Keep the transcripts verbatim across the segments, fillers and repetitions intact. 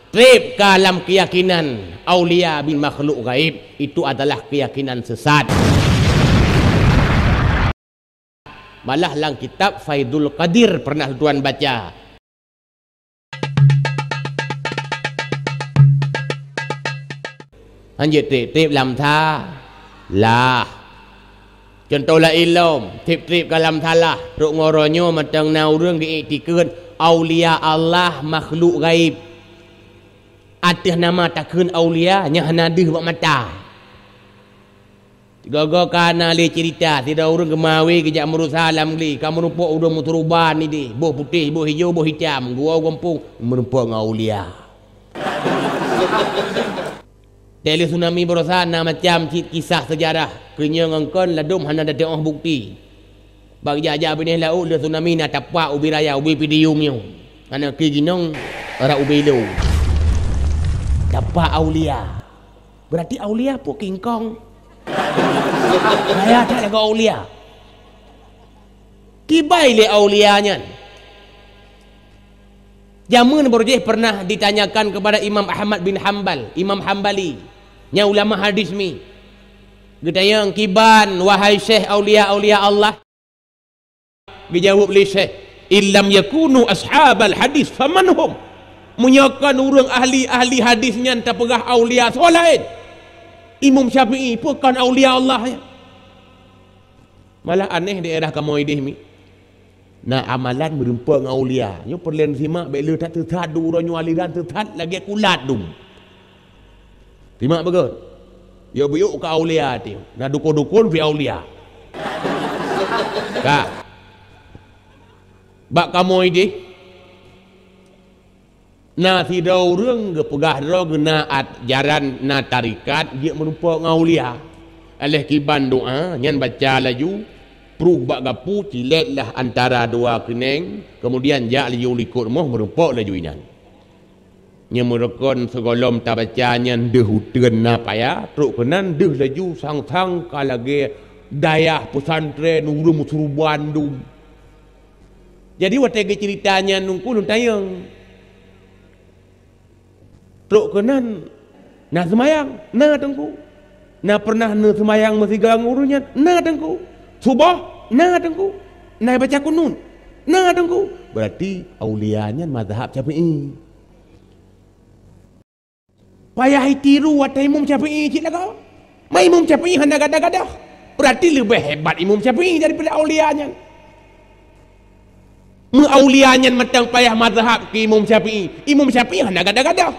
Treb ka lam keuyakinan aulia bin makhluk gaib, itu adalah keuyakinan sesat. Malah lam kitab Faidul Qadir pernah tuan baca. Hanjeuet treb-treb lam salah. Cuntoh laén lom, treb-treb ka lam salah. Trok ngon uroe nyoe mantong na ureuëng geuiktikeuet aulia Allah makhluk gaib. Ateueh nama takheun aulia nyang hana deuh bak mata. Sigoe-goe ka na lé cerita, sidroe ureuëng geumawé geujak meurusa lam glé, ka meurumpok ureuëng meuturuban idéh, boh putéh, boh ijo, boh itam, geuwoe gampông, meurumpok ngon aulia. Teuh lheueh tsunami baroesa na macam cit kisah seujarah, keu nyoe ngon kon ladôm hana tateuoh bukeuti. Bak jak-jak binéh laôt lheueh tsunami na tapak ubé raya, ubé Pidie Jaya nyoe. Hana keu ginong, rot ubé ilô. Tapak aulia. Berarti aulia peue kingkong. Raya that lagoe aulia. Kiban lé aulia nyan. Jameun barô jih pernah ditanyakan kepada Imam Ahmad bin Hambal, Imam Hambali, nyang ulama hadis mi. Geutanyong, "Kiban, wahai Syekh, aulia-aulia Allah?" Geujaweueb lé Syekh, "Illam yakunu ashabal hadis, faman hum?" Meunyoe kon ureuëng ahli-ahli hadis nyan tapeugah aulia, soe laén? Imam Syafi'i, peue kon aulia Allah nyan? Malah aneh daerah kamoe idéh mi. Na amalan meurumpok ngon aulia. Nyoe peureulée simak bék lé that teusat dum uroe nyoe aliran teusat lagée kulat dum. Simak beugét. Yo buyuk ka aulia teuh. Na dukon-dukon pi aulia. Ka. Bak kamoe idéh. Na sidroe ureuëng geupeugah droe geuna ajaran na tarekat jeuet meurumpok ngon aulia. Aléh kiban doá nyan baca laju, pruh bak gapu, cilét lah antara dua keuneng, keumudian jak laju likot rumoh meurumpok laju inan. Nyang meurukon sigohlom tabaca nyan deuh uteuen na paya, trok keunan deuh laju sang-sang ka lagée dayah peusantren ureuëng meusuruban dum. Jadi watée geuceurita nyan Teungku lôn tanyong, "Trok keunan na seumayang?" "Na, Teungku." "Na pernah neuseumayang meusigoe ngon ureuëng nyan?" "Na, Teungku." "Suboh?" "Na, Teungku." "Na baca kunut?" "Na, Teungku." Berarti aulia nyan mazhab Syafi'i. Payah itiru watée Imam Syafi'i cit lagoe. Ma Imam Syafi'i hana gadoh-gadoh. Berarti leubeh hebat Imam Syafi'i daripada aulia nyan. Meu aulia nyan mantong payah mazhab keu Imam Syafi'i. Imam Syafi'i hana gadoh-gadoh.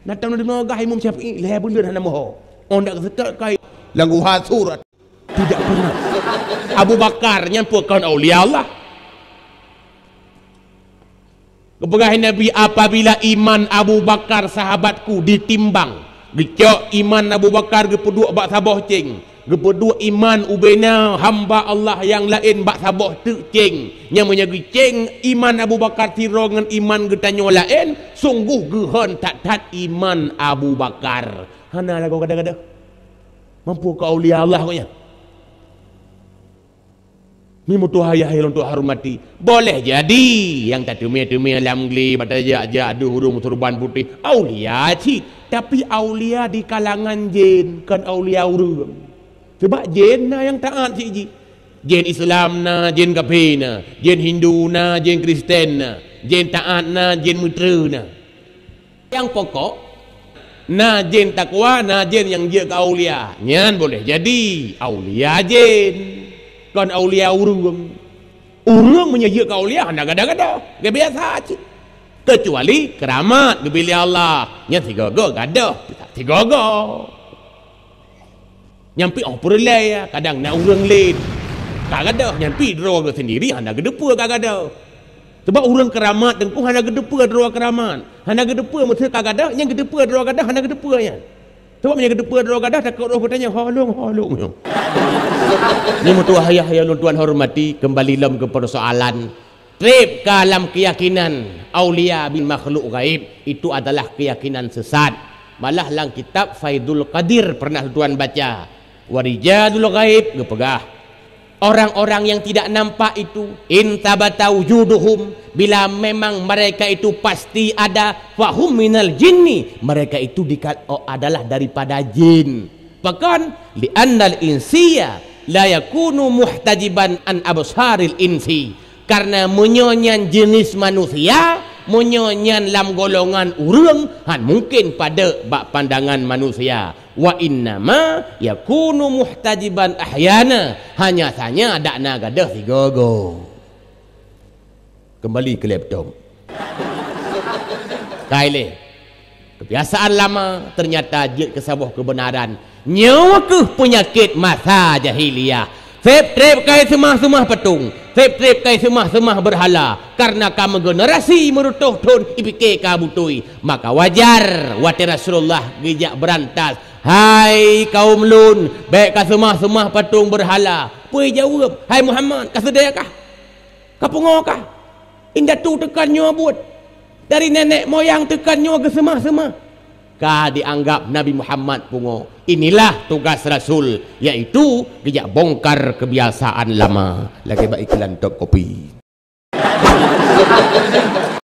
Natang na deungoe gah Imam Syafi'i, lhée buleuen hana moho. Oh ndak geuseutôt kai. Lam guha surat. Tidak pernah. Abu Bakar nyan peue kon aulia Allah. Geupeugah Nabi, "Apabila iman Abu Bakar sahabatku ditimbang, geucok iman Abu Bakar geupeuduek bak saboh céng, geupeuduek iman ubena hamba Allah nyang laén bak saboh teuk céng, nyang meunyoe geucéng iman Abu Bakar sidroe ngon iman geutanyoe laén, sunggoh geuhon that-that iman Abu Bakar." Hana lagoe gadoh-gadoh. Mampu keu aulia Allah gobnyan. Mi meutuah ayah nyang lôn tuah hormati. Boleh jadi nyang tateumé-teumé lam glé, bak tajak-jak deuh ureuëng meusurban putéh, aulia cit. Tapi aulia di kalangan jén, kon aulia ureuëng. Sabab jén na nyang taát cit jih. Jén Islam na, jén kafé na, jén Hindu na, jén Kristen na, jén taát na, jén meuteue na. Nyang pokok, na jén takwa, na jén nyang jeuet keu aulia. Nyan boleh jadi aulia jén, kon aulia ureuëng. Ureuëng meunyoe jeuet keu aulia hana gadoh-gadoh, geubiasa cit. Keucuali keuramat geubri lé Allah, nyan sigoe-goe gadoh, sigoe-goe. Nyan pih óh peureulée, kadang na ureuëng laén ka gadoh, nyan pih droe geuh sendiri hana geuteupeue ka gadoh. Sabab ureuëng keuramat Teungku hana geuteupeue droe keuramat, hana geuteupeue meuseu ka gadoh, nyang geuteupeue droe gadoh hana geuteupeue nyan. Sabab nyang geuteupeue droe gadoh takot roh geutanyoe, "Holong, holong." Ni meutuah ayah nyang lôn tuan hormati, kembali lom keu persoalan. Treb ka lam keuyakinan aulia bin makhluk gaib, itu adalah keuyakinan sesat. Malah lam kitab Faidul Qadir pernah tuan baca, "Warijalul gaib," geupeugah, Orang-orang yang tidak nampak itu, in tsabata wujuduhum, bila memang mereka itu pasti ada, fahum minal jinni, mereka itu dika-, oh, adalah daripada jin. Pakon? Li'annal insiya la yakunu muhtajiban an absaril insi. Karena meunyoe nyan jenis manusia, meunyoe nyan lam golongan ureuëng, han mungkin padek bak pandangan manusia. Wa innama yakunu muhtajiban ahyana, hanya sanya dak na gadôh sigoe-goe. Kembali ke laptop. Kai lé. Kebiasaan lama ternyata jeuet keu saboh kebenaran. Nyoe keuh peunyakét masa jahiliyah. Seb treb kai seumah-seumah patong, seb treb kai seumah-seumah beurhala, karena ka meugenerasi meureutoh thon ipike ka beutôi. Maka wajar watée Rasulullah geujak beurantas, "Hai kaum lôn, bék ka seumah-seumah patong beurhala." Peue jaweueb, "Hai Muhammad, ka seudeh kah? Ka pungo kah? Indatu teukan nyoe buet. Dari nenek moyang teukan nyoe geuseumah-seumah." Ka dianggap Nabi Muhammad pungo. Inilah tugas Rasul, yaitu geujak bongkar kebiasaan lama. Lagée bak iklan top kopi.